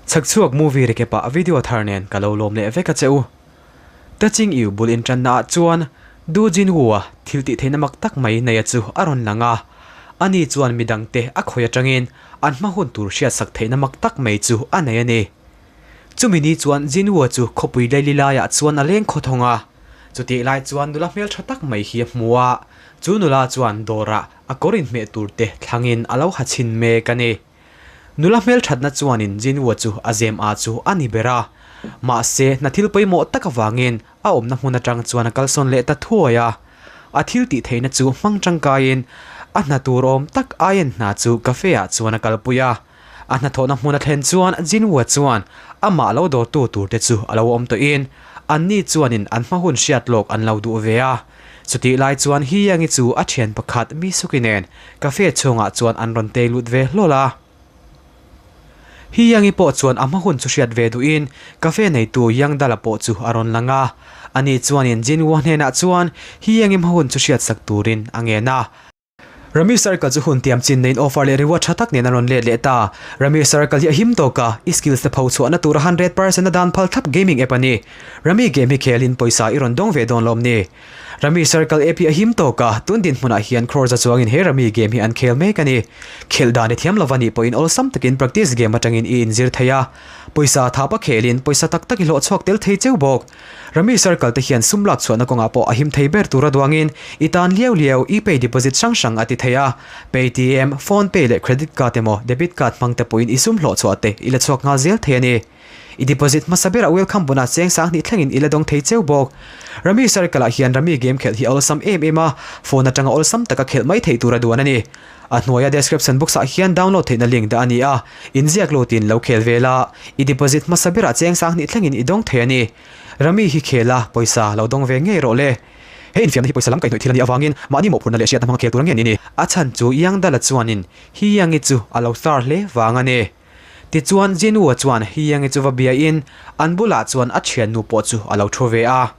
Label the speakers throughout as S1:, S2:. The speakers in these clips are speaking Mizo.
S1: Chhakchhuak movie recap ah video thar nen ka lo lawm leh vek a che u. Touching You bul intanna ah chuan Du Jin Woo-a thil tih theihna mak tak mai neia chu a rawn lang a. Ani chuan midangte a khawi atangin an hma hun tur hriatsak theihna mak tak mai chu a nei a ni. Chumi ni chuan Jin Woo-a chu khawpui leili laiah chuan a leng khawthawng a. Chutih lai chuan nula hmeltha tak mai hi a hmu a, chu nula chuan dawrah a kawr inhmeh tur te thlangin a lo ha chhin mek a ni. Nula hmelthatna chuanin Jinwoo chu a zem a chu a ni ber a, mahse hna thil pawimawh tak avangin a awmna hmun atang chuan a kalsawn leh ta thuai a. A thil tih theihna chu hmang tangkaiin a hna tur awm tak aiin hna chu cafe ah chuan a kalpui a. A hnathawhna hmun a thlen chuan Jinwoo chuan amah lo dawrtu tur te chu a lo awm tawhin anni chuanin an hma hun hriat lawk an lo duh ve a. Chutih lai chuan Hiyangi chu a thian pakhat Misuki nen cafe chhungah chuan an rawn tei lut ve hlawl a. Hiyangi pawh chuan a hma hun chu hriat ve duhin cafe neitu Yangdala pawh chu a rawn lang a. Ani chuanin Jinwoo hnenah chuan Hiyangi hma hun chu hriatsak turin a ngen a. Ramir Circle chu hun tiam chin neiin offer leh reward tha tak nen a rawn let leh ta. Ramir Circle hi a him tawk a, i skills te pho chhuahna tura 100% a dan phal thlap gaming app a ni. Rami game hi khelin pawisa i rawn dawng ve dawn lawm ni. Rami Circle app hi a him tawk a, tun dinhmunah hian crore za chuangin he Rami game hi an khel mek a ni. Khelh dan i thiam lova nih pawhin awlsam takin practice game atangin i inzir thei a. Pawisa thapa khelin pawisa tak tak i hlawh chhuak tel thei cheu bawk. Rami Circle te hian sum lak chhuahna kawngah pawh a him thei ber tura duangin i tan liau liau e-pay deposit hrang hrang a ti thei a. Paytm, PhonePe leh credit card emaw debit card hmang te pawhin i sum hlawh chhuah te i la chhuak nghal zel thei a ni. I deposit hmasa berah welcome bonus cheng sang hnih thlengin i la dawng thei cheu bawk. Rami Circle ah hian Rami game khelh hi a awlsam em em a, phone atanga awlsam taka khelh mai theih tura duan a ni. A hnuaia description box ah hian download theihna link dah a ni a, inziak lutin lo khel ve la, i deposit hmasa berah cheng sang hnih thlengin i dawng thei a ni. Rami hi khel a, pawisa lo dawng ve ngei rawh le. He infiamna hi pawisa lam kaihhnawih thil a nih avangin mahni mawhphurhna leh hriatna hmanga khel tur a nge ni ni. A chhan chu Yangdala chuanin Hiyangi chu a lo star hle vang a ni. Tichuan Jinwoo chuan Hiyangi chu va biain an bulah chuan a thiannu pawh chu a lo thu ve a.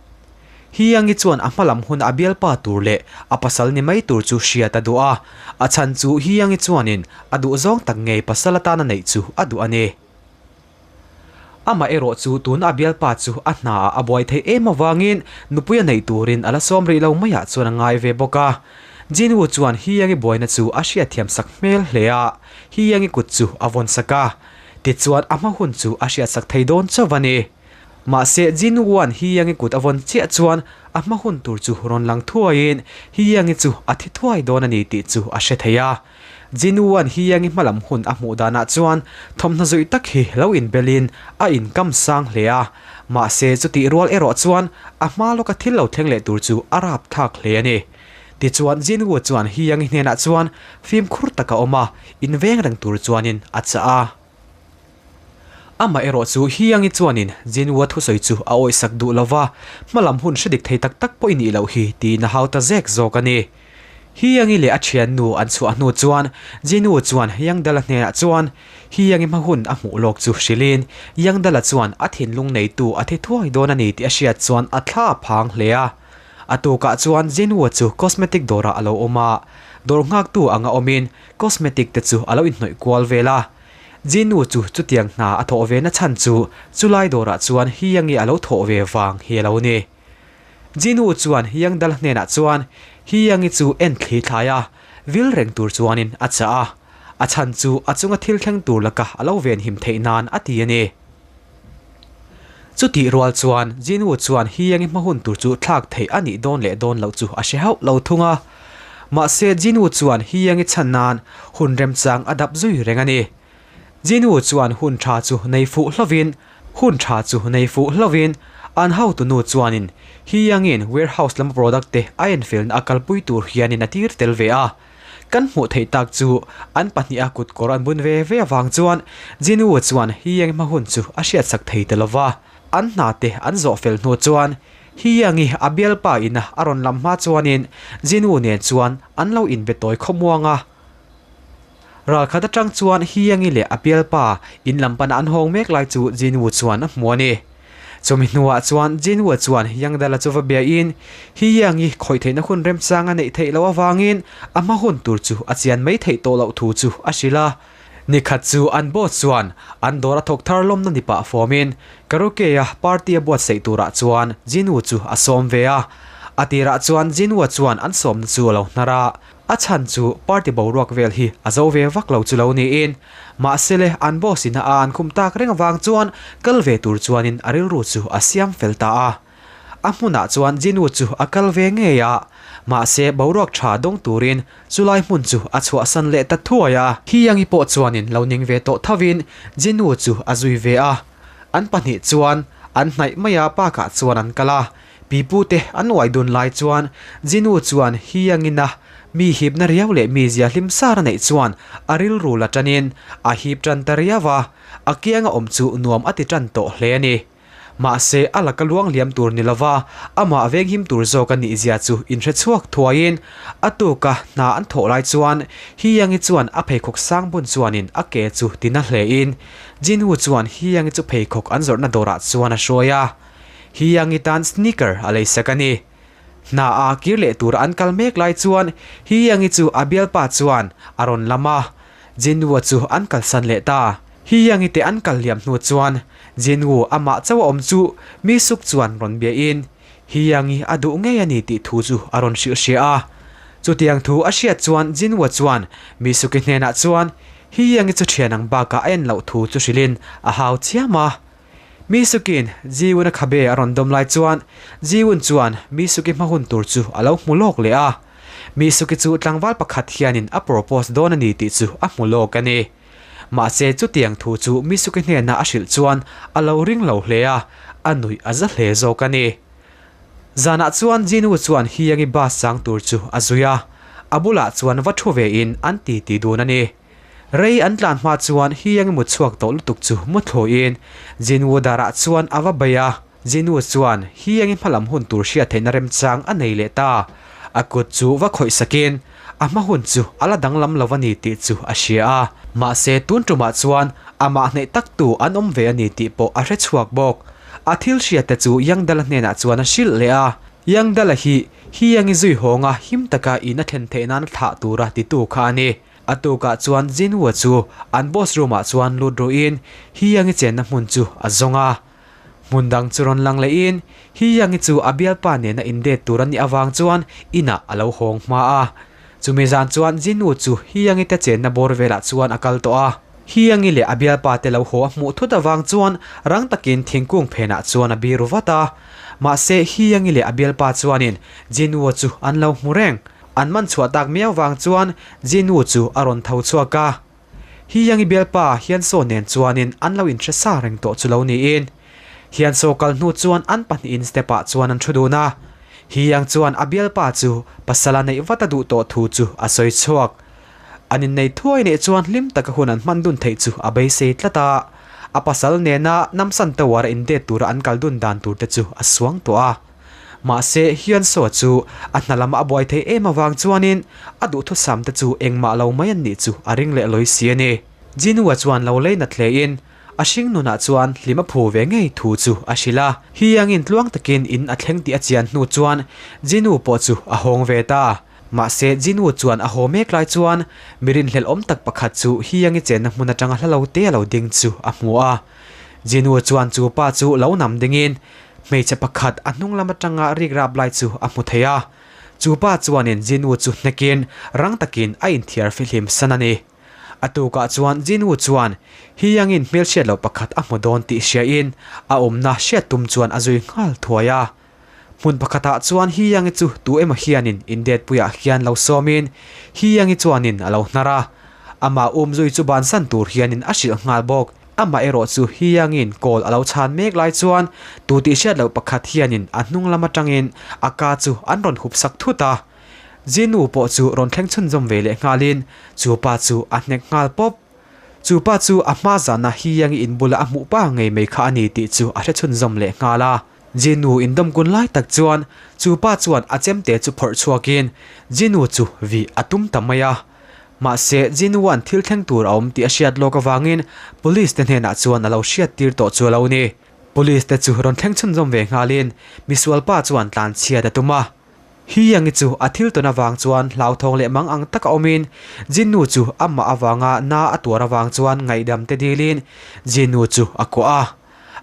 S1: Hiyangi chuan a hmalam hun a bialpa tur leh a pasal ni mai tur chu hriat a duh a, a chhan chu Hiyangi chuanin a duh zawng tak ngei pasal atana neih chu a duh a ni. Amah erawh chu tuna a bialpa chu a hnaah a buai theih em avangin nupui a neih turin a la sawm rih lo maiah chuan a ngai ve bawk a. Jinwoo chuan Hiyangi buaina chu a hriatthiam sak hmel hle a, Hiyangi kut chu a vawn sak a. Tichuan a hma hun chu a hriatsak thei dawn chauh a ni. Mahse Jinwoo-a'n Hiyangi kut a vawn chiah chuan a hma hun tur chu rawn lang thuaiin Hiyangi chu a thi thuai dawn a ni tih chu a hre thei a. Jinwoo-a'n Hiyangi hmalam hun a hmuh danah chuan thawmhnaw zuih tak hi lo inbelin a inkam sang hle a. Mahse chutih rual erawh chuan a hma lawka thil lo thleng leh tur chu a rapthlak hle a ni. Tichuan Jinwoo chuan Hiyangi hnenah chuan fimkhur taka awm a, inveng reng tur chuanin a chah a. Amah erawh chu Hiyangi chuanin Jinwoo thusawi chu a awihsak duh lo va, hmalam hun hre dik thei tak tak pawh i nih loh hi tiin a hau ta zek zawk a ni. Hiyangi leh a thiannu an chhuah hnu chuan Jinwoo chuan Yangdala hnenah chuan Hiyangi hma hun a hmuh lawk chu hrilhin Yangdala chuan a thinlung neitu a thi thuai dawn a ni tih a hriat chuan a thla a phang hle a. A tukah chuan Jinwoo chu cosmetic dawrah a lo awm a, dawr nghaktu anga awmin cosmetic te chu a lo inhnawih kual vel a. Jinwoo chu chutiang hna a thawh ve na chhan chu chulai dawrah chuan Hiyangi a lo thawh ve vang hi a lo ni. Jinwoo chuan Yangdal hnenah chuan Hiyangi chu en thli thlai a, vil reng tur chuanin a chah a. A chhan chu a chunga thil thleng tur laka a lo venhim theih nan a ti a ni. Chutih rual chuan Jinwoo chuan Hiyangi hma hun tur chu thlak theih a nih dawn leh dawn loh chu a hre hauh lo thung a. Mahse Jinwoo chuan Hiyangi chhan nan hun remchang a dap zui reng a ni. Jinwoo chuan hun tha chu nei fuh hlovin hun tha chu nei fuh hlovin an hotunu chuanin Hiyangi'n warehouse lama product te a enfelna a kalpui tur hianin a tir tel ve a. Kan hmuh theih tak chu an pahniha kutkawr an bun ve ve avang chuan Jinwoo chuan Hiyangi hma hun chu a hriatsak thei ta lova. An hna te an zawh fel hnu chuan Hiyangi a bialpa ina a rawn lam hma chuanin Jinwoo nen chuan an lo inbe tawi khawmuang a. Ralkhat atang chuan Hiyangi leh a bialpa in lam pana an hawng mek lai chu Jinwoo chuan a hmu a ni. Chumi hnuah chuan Jinwoo chuan Yangdala chu va biain Hiyangi khawih theihna hun remchang a neih theih loh avangin a hma hun tur chu a chian mai theih tawh loh thu chu a hrilh a. Nikhat chu an boss chuan an dawr a thawk thar lawmna ni pah fawmin karaoke-a party a buatsaih turah chuan Jinwoo chu a sawm ve a. A tirah chuan Jinwoo-a chuan an sawmna chu a lo hnar a, a chhan chu party boruak vel hi a zo ve vak lo chu lo niin. Mahse le an boss in a an khum tak reng avang chuan kal ve tur chuanin a rilru chu a siam fel ta a. A hmunah chuan Jinwoo chu a kal ve ngei a, mahse boruak tha dawng turin chulai hmun chu a chhuahsan leh ta thuai a. Hiyangi pawh chuanin lo ning ve tawh thovin Jinwoo chu a zui ve a, an pahnih chuan an hnaih mai a park-ah chuan an kal a, pipute an uai dun lai chuan Jinwoo chuan Hiyangina mi hipna riau leh mi zia hlim sar a neih chuan a rilru la tanin a hip tan ta riau a, a kianga awm chu nuam a ti tan tawh hle a ni. Mahse, a laka luang liam tur ni lova, amah venghim tur zawk a nihzia chu inhre chhuak thuaiin a tuka hna an thawh lai chuan Hiyangi chuan a pheikhawk sang bun chuanin a ke chu tina hlein Jinwoo chuan Hiyangi chu pheikhawk an zawrhna dawrah chuan a hruai a. Hiyangi tan sneaker a leisak a ni. Hna a kir leh tura an kal mek lai chuan Hiyangi chu a bialpa chuan a rawn lam a, Jinwoo chu an kalsan leh ta. Hiyangi te an kal liam hnu chuan Jinwoo amah chauh a awm chu mi suk chuan rawn biain Hiyangi a duh ngei a ni tih thu chu a rawn hrilh hria a. Chutiang thu a hriat chuan Jinwoo chuan mi suki hnenah chuan Hiyangi chu thian ang bakah a en loh thu chu hrilhin a hau chiam a. Misuki'n Jiwoon-a khabe a rawn dawm lai chuan Jiwoon chuan Misuki hma hun tur chu a lo hmu lawk leh a. Misuki chu tlangval pakhat hianin a propose dawn a ni tih chu a hmu lawk a ni. Mahse chutiang thu chu Misuki hnena a hrilh chuan a lo ring lo hle a, a nuih a za hle zawk a ni. Zanah chuan Jinwoo chuan Hyeongi bus chang tur chu a zui a, a bulah chuan va thu vein an titi dun a ni. Rei an tlan hma chuan Hiang mut chhuak tawh lutuk chu mu thlawhin Jinwoo darah chuan a va bei a, Jinwoo chuan Hiangi hmalam hun tur hriat theihna remchang a nei leh ta. A kut chu va khawih sakin a hma hun chu a la danglam lo a ni tih chu a hria a, mahse tun tumah chuan amah hnaih taktu an awm ve a ni tih pawh a hre chhuak bawk. A thil hriatte chu Yangdala hnenah chuan a hrilh leh a, Yangdala hi Hiangi zui hawnga him taka in a thlen theih nan thlah tura titu kha a ni. A tukah chuan Jinwoo chu an boss room ah chuan lut ruhin Hee-Young-i chenna hmun chu a zawng a. Hmun dang chu rawn lang lehin Hee-Young-i chu a bialpa nena indate tur a nih avang chuan inah a lo hawng hma a. Chumi zan chuan Jinwoo chu Hee-Young-i te chenna bawr velah chuan a kal tawh a. Hee-Young-i leh a bialpa te lo haw a hmuh thut avang chuan rang takin thingkung phenah chuan a biru vat a. Mahse Hee-Young-i leh a bialpa chuanin Jinwoo chu an lo hmu reng. An man chhuah tak miau vang chuan Jinwoo chu a rawn tho chhuak a. Hiyangi bialpa Hiansaw nen chuanin an lo inhre sa reng tawh chu lo niin. Hiansaw kal hnu chuan an pahnihin step ah chuan an thu dun a. Hiyang chuan a bialpa chu pasal a neih vat a duh tawh thu chu a sawi chhuak. An innei thuai neih chuan hlim taka hun an hman dun theih chu a beisei tlat a. A pasal nena Namsan Tower a indate tura an kal dun dan tur te chu a suang tawh a. Mahse, Hyun-soo chu a hna lama a buai theih em avang chuanin a duhthusam te chu engmah lo mai an nih chu a ring leh lawi si a ni. Jinwoo chuan lo lei nat hlein a hring nunah chuan hlim a phu ve ngei thu chu a hrilh a. Hyang-in tluang takin in a thleng tih a chian hnu chuan Jinwoo pawh chu a hawng ve ta. Mahse, Jinwoo chuan a haw mek lai chuan mi rinhlelh awm tak pakhat chu Hyang-i chenna hmun atanga hla lo te a lo ding chu a hmu a. Jinwoo chuan chu pa chu lo nam dingin Hmeichhe pakhat a hnung lam atanga rik rap lai chu a hmu thei a. Chu pa chuanin Jinwoo chu hnekin rang takin a inthiar fihlim san a ni. A tukah chuan Jinwoo chuan Hee-Young-in hmelhriat loh pakhat a hmu dawn tih hriain a awmna hriat tum chuan a zui nghal thuai a. Hmun pakhatah chuan Hee-Young-i chu tu emaw hianin indate puiah hian lo sawmin Hee-Young-i chuanin a lo hnar a. Amah umzui chu bansan tur hianin a hrilh nghal bawk. Amah erawh chu Hiangin kawl a lo chhan mek lai chuan tu tih hriat loh pakhat hianin a hnung lam atangin a ka chu an rawn hup sak thut a. Jinu pawh chu rawn thleng chhunzawm ve leh nghalin chu pa chu a hnek nghal pawp. Chu pa chu a hma zana Hiangi in bula a hmuh pa ngei mai kha a ni tih chu a hre chhunzawm leh nghal a. Jinu indawmkun lai tak chuan chu pa chuan a chemte chu phawrh chhuakin Jinu chu vih a tum ta mai a. Mahse, Jinwoo-a'n thil thleng tur a awm tih a hriat lawk avangin Police te hnenah chuan a lo hriat tir tawh chu a lo ni. Police te chu rawn thleng chhunzawm ve nghalin misual pa chuan tlan chhiat a tum a. Hiyangi chu a thil tawn avang chuan hlauthawng leh mang ang taka awmin Jinnu chu amah avanga na a tuar avang chuan ngaihdam te dilin Jinnu chu a kuah a.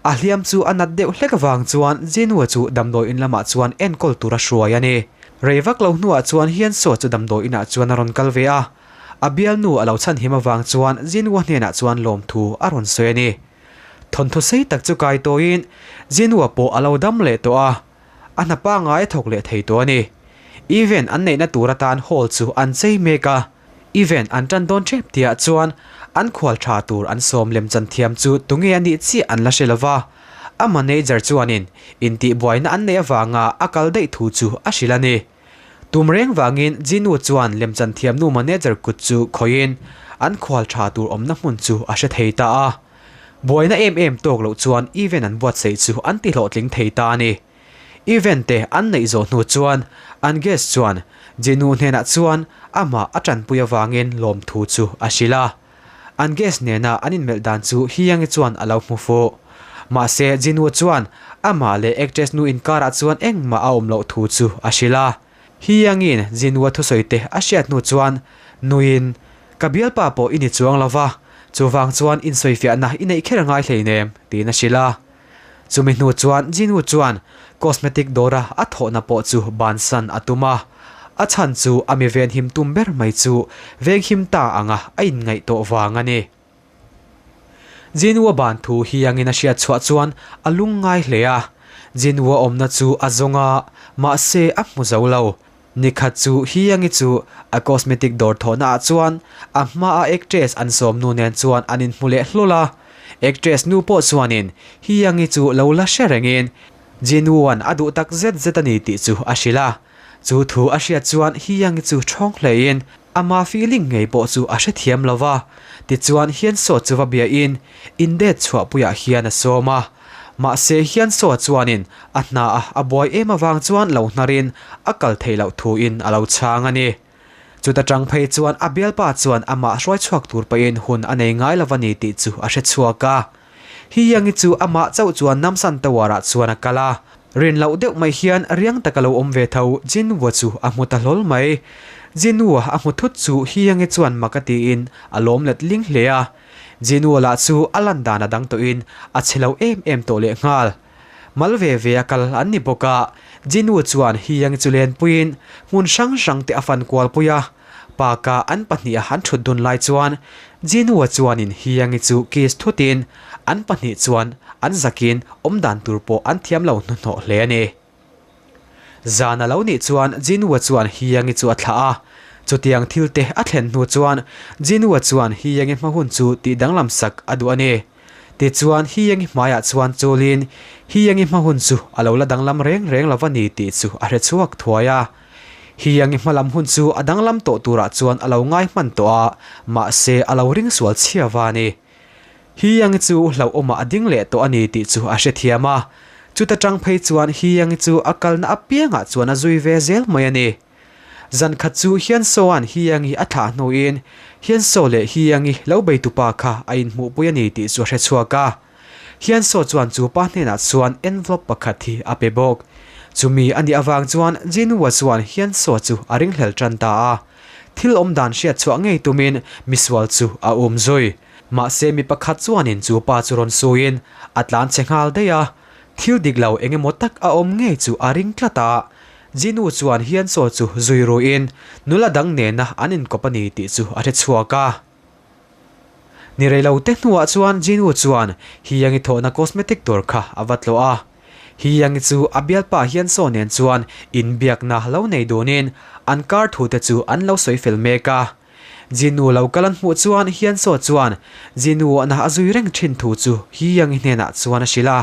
S1: A hliam chu a nat deuh hlek avang chuan Jinnu chu damdawi in lamah chuan enkawl tur a hruai a ni. Rei vak lo hnuah chuan Hiansaw chu damdawi inah chuan a rawn kal ve a. A bialnu a lo chhanhim avang chuan Jinnu hnenah chuan lawmthu a rawn sawi a ni. Thawnthu sei tak chu kai tawiin Jinnu pawh a lo dam leh tawh a. A hna pangngai a thawk leh thei tawh a ni. Event an neihna tur atan hall chu an chei mek a, event an tan dawn tep tihah chuan an khual tha tur an sawm lemchan thiam chu tunge a nih chiah an la hre lo va. A manager chuanin intihbuaina an neih avanga a kal daih thu chu a hrilh a ni. Tum reng vangin Jinu chuan lemchan thiamnu manager kut chu khawihin an khual tha tur awmna hmun chu a hre thei ta a. Buaina em em tawk loh chuan event an buatsaih chu an ti hlawhtling thei ta a ni. Event te an neih zawh hnu chuan an guest chuan Jinu hnenah chuan amah a tanpui avangin lawmthu chu a hrilh a. An guest nena an inmelh dan chu Hiyangi chuan a lo hmu fuh. Mahse Jinu chuan amah leh actress nu inkarah chuan engmah a awm loh thu chu a hrilh a. Hiyangi'n Jinua thusawi te a hriat hnu chuan nuiin, Ka bialpa pawh i ni chuang lo va, chuvang chuan insawifiahna i neih kher ngai hleinem, tiin a hrilh a. Chumi hnu chuan Jinu chuan cosmetic dawra a thawhna pawh chu bansan a tum a. A chhan chu a mi venhim tum ber mai chu venghim ta anga a inngaih tawh vang a ni. Jinua ban thu hiangin a hriat chhuah chuan a lung ngai hle a. Jinua awmna chu a zawng a, mahse a hmu zo lo. Nikhat chu Hiangi chu a cosmetic dawr thawhna ah chuan a hmaa actress an sawm nu nen chuan an inhmu leh hlawl a. Actress nu pawh chuanin Hiangi chu lo la hre rengin Jinua'n a duh tak zet zet a ni tih chu a hrilh a. Chu thu a hriat chuan Hiangi chu ṭhawng hlein Ama feeling ngei pawh chu a hrethiam lo va, tichuan Hiansaw chu va biain in date chhuahpuiah hian a sawm a. Mahse Hiansaw chuanin a hna a a buai em avang chuan lo hnarin a kal theih loh thuin a lo chhang a ni. Chuta tang phei chuan a bialpa chuan amah hruai chhuak tur pahin hun a nei ngai lo va ni tih chu a hrechhuak a. Hiyangi chu amah chauh chuan Namsan Tower-ah chuan a kal a. Rin loh deuh mai hian riang taka lo awm ve tho Jinwoo chu a hmu ta hlawl mai. Jinwoo a hmu thut chu Hiyangi chuan mak a tiin a lawm let ling hle a. Jinwoo lah chu a lan dan a dang tawhin a che lo em em tawh lehnghal. Mal ve ve a kal an ni bawk a, Jinwoo chuan Hiyangi chu lenpuiin hmun hrang hrang te a fan kualpui a. Park-a an pahniha an thut dun lai chuan Jinwoo chuanin Hiyangi chu kiss thutin an pahnih chuan an zakin awmdan tur pawh an thiam lo hnuhnawh hle a ni. Zan a lo nih chuan Jinwoo chuan Hiyangi chu a thlah a, chutiang thil te a thlen hnu chuan Jinwoo chuan Hiyangi hma hun chu tih danglam sak a duh a ni. Tichuan Hiyangi hmaiah chuan chulin Hiyangi hma hun chu a lo la danglam reng reng lo va ni tih chu a hre chhuak thuai a. Hiangi hmalam hun chu a danglam tawh turah chuan a lo ngai hman tawh a, mahse a lo ring sual chhia va a ni. Hiangi chu hlauhawmah a ding leh tawh a ni tih chu a hrethiam a, chuta tang phei chuan Hiangi chu a kalna apiangah chuan a zui ve zel mai a ni. Zan khat chu Hiansaw-a'n Hiangi a thlah hnuin Hiansaw leh Hiangi lo beitupa kha a inhmuhpui a ni tih chu a hrechhuak a. Hiansaw chuan chu pa hnenah chuan envelope pakhat hi a pe bawk. Chumi a nih avang chuan Jinwoo chuan Hiansaw chu a ringhlel tan ta a. Thil awm dan hriat chhuah ngei tumin misual chu a um zui. Mahse mi pakhat chuanin chu pa chu rawn suiin a tlan che nghal daih a. Thil dik lo eng emaw tak a awm ngei chu a ring tlat a. Jinwoo chuan Hiansaw chu zui ruiin nula dang nena an inkawp a ni tih chu a hre chhuak a. Ni rei lo te hnuah chuan Jinwoo chuan Hiyangi thawhna cosmetic dawr kha a va tlawh a. Hiyangi chu a bialpa Hiansaw nen chuan inbiakna lo nei dunin an kar thu te chu an lo sawi fel mek a. Jinwoo lo kal an hmuh chuan Hiansaw chuan Jinwoo na a zui reng thin thu chu Hiyangi hnenah chuan a hrilh a.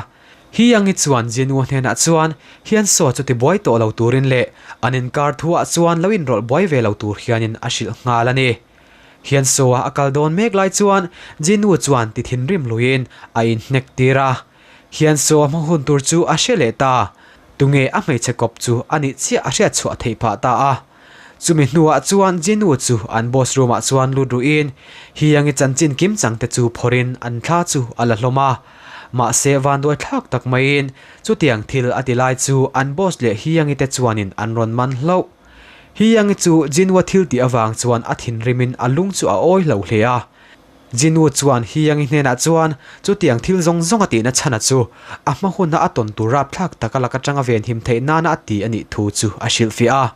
S1: Hiyangi chuan Jinwoo hnenah chuan Hiansaw chu tibuai tawh lo turin leh an inkar thuah chuan lo inrawlh buai ve lo tur hianin a hrilh nghal a ni. Hiansaw-a a kal dawn mek lai chuan Jinwoo chuan ti thinrim luiin a inhnek tir a. Hiansaw-a hma hun tur chu a hre leh ta. Tunge a hmeichhe kawp chu a nih chiah a hriat chhuah theih phah ta a. Chumi hnuah chuan Jinwoo chu an boss room-ah chuan lut ruhin Hiangi chanchin kim chang te chu phawrhin an thla chu a la hlawm a. Mahse vanduai thlak tak maiin chutiang thil a ti lai chu an boss leh Hiyangi te chuanin an rawn man hlauh. Hiyangi chu Jinwoo thil tih avang chuan a thinrimin a lung chu a awi hlo hle a. Jinwoo chuan Hiyangi hnenah chuan chutiang thil zawng zawng a tihna chhana chu a hma huna a tawn tur rapthlak taka lak atanga venhim theih nana a ti a nih thu chu a hrilhfiah a.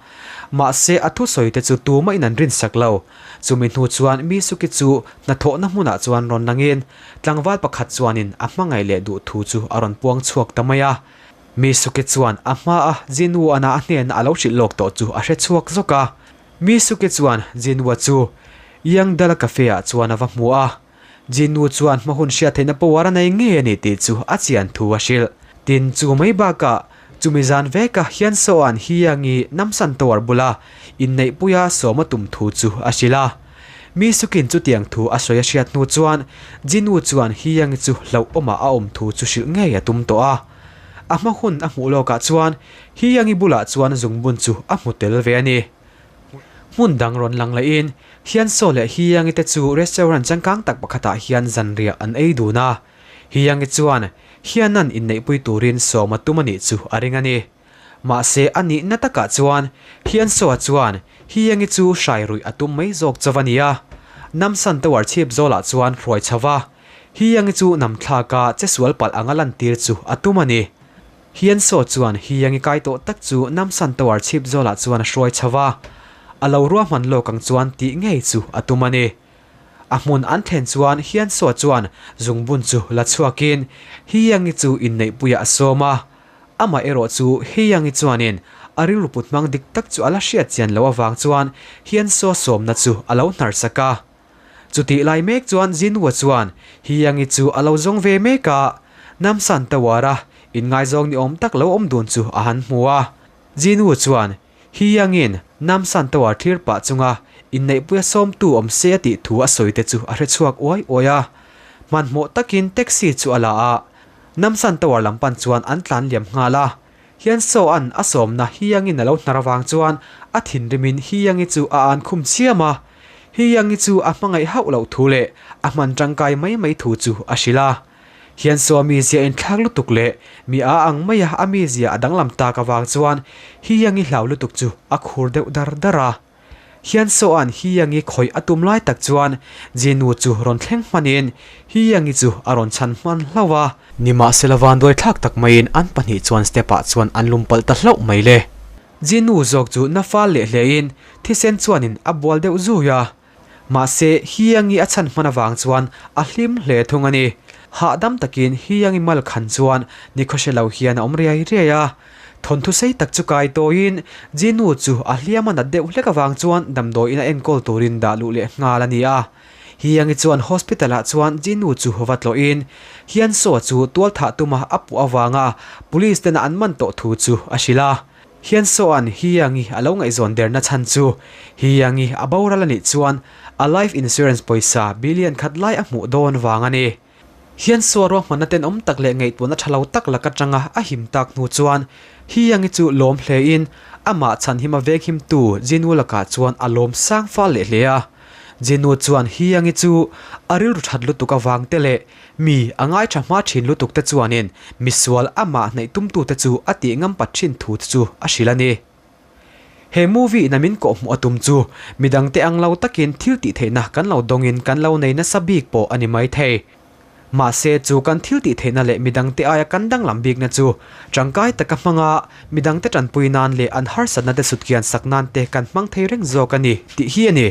S1: Mahse a thusawi te chu tumah in an rinsak lo. Chumi hnu chuan Misuki chu hnathawhna hmunah chuan rawn langin tlangval pakhat chuanin a hmangaih leh duh thu chu a rawn puang chhuak ta mai a. Misuki chuan a hmaa Jinwoo-ana a hnena a lo hrilh lawk tawh chu a hre chhuak zawk a. Misuki chuan Jinwoo chu Yangdala Cafe-ah chuan a va hmu a. Jinwoo chuan hma hun hriat theihna power a nei ngei a ni tih chu a chian thu a hrilh. Tin, chu mai bakah chumi zan veka Hyun-soo-a'n Hee-young-i Namsan Tower bula inneihpuia sawm a tum thu chu a hrilh a. Mi-suk-in chutiang thu a sawi a hriat hnu chuan Jinwoo chuan Hee-young-i chu hlauhawmah a awm thu chu hrilh ngei a tum tawh a. A hma hun a hmuh lawkah chuan Hee-young-i bulah chuan zungbun chu a hmu tel ve a ni. Hmun dang rawn lang lehin Hiansaw leh Hiyangi te chu restaurant changkang tak pakhatah hian zanriah an ei dun a. Hiyangi chuan Hianan inneihpui turin sawm a tum a nih chu a ring a ni. Mahse a nihna takah chuan Hiansaw-a chuan Hiyangi chu hrai ruih a tum mai zawk chauh a ni a. Namsan Tower chhip zawlah chuan hruai chho va, Hiyangi chu namthlaka chesual palh anga lantir chu a tum a ni. Hiansaw chuan Hiyangi kai tawh tak chu Namsan Tower chhip zawlah chuan a hruai chho a, a lo ruahman lawk ang chuan tih ngei chu a tum a ni. A hmun an thlen chuan Hiansaw chuan zungbun chu la chhuakin Hiyangi chu inneihpuiah a sawm a, amah erawh chu Hiyangi chuanin a rilru put hmang dik tak chu a la hriat chian loh avang chuan Hiansaw sawmna chu a lo hnar sak a. Chutih lai mek chuan Zinua chuan Hiyangi chu a lo zawng ve mek a, Namsan Tower-a inngaizawng ni awm tak lo awm dun chu a han hmu a. Zinua chuan Hiyangi'n Namsan Tower thlir pah chunga inneihpuia sawmtu awm se a tih thu a sawi te chu a hre chhuak uai uai a. Hmanhmawh takin taxi chu a la a, Namsan Tower lam pan chuan an tlan liam nghal a. Hiansaw-a'n a sawmna Hiyangi'n a lo hnar avang chuan a thinrimin Hiyangi chu a an khum chiam a. Hiyangi chu a hmangaih hauh loh thu leh a hman tangkai mai mai thu chu a hrilh a. Hiansaw-a mizia inthlak lutuk leh mi a ang maia a mizia a danglam tak avang chuan Hiyangi hlau lutuk chu a khur deuh dar dar a. Hiansaw-a'n Hiyangi khawih a tum lai tak chuan Jinu chu rawn thleng hmanin Hiyangi chu a rawn chhan hman hlauh a. Nimahsela vanduai thlak tak maiin an pahnih chuan step-ah chuan an lum palh ta hlauh mai le. Jinu zawk chu na fal leh hlein thisen chuanin a bual deuh zui a. Mahse Hiyangi a chhan hman avang chuan a hlim hle thung a ni. Hahdam takin Hiyangi mal khan chuan nikhaw hre lo hian a awm riai riai a. Thawnthu sei tak chu kai tawiin Jinu chu a hliam a nat deuh hlek avang chuan damdawiin a enkawl turin dah luh leh nghal a ni a. Hiyangi chuan hospital ah chuan Jinu chu va tlawhin Hiansaw chu tualthah tuma a puh avanga police tena an man tawh thu chu a hrilh a. Hiansaw-a'n Hiyangi a lo ngaihzawn derna chhan chu Hiyangi a boral a nih chuan a life insurance pawisa billion khat lai a hmuh dawn vang a ni. Hiansaw ruahmanna tenawm tak leh ngaihtuahna tha lo tak lak atanga a him tak hnu chuan Hiyangi chu lawm hlein amah chhanhima venghimtu Jinu lakah chuan a lawm sang fal leh hle a. Jinu chuan Hiyangi chu a rilru that lutuk avang te leh mi a ngaitha hma thin lutuk te chuanin misual amah hnaih tumtute chu a tih ngam pat thin thu te chu a hrilh a ni. He movie ina min kawhhmuh a tum chu midangte ang lo takin thil tih theihna kan lo dawngin kan lo nei nasa bik pawh a ni mai thei. Mahse chu kan thil tih theihna leh midangte aia kan danglam bikna chu tangkai taka hmanga midangte tanpui nan leh an harsatna te sutkian sak nan te kan hmang thei reng zawk a ni tih hi a ni.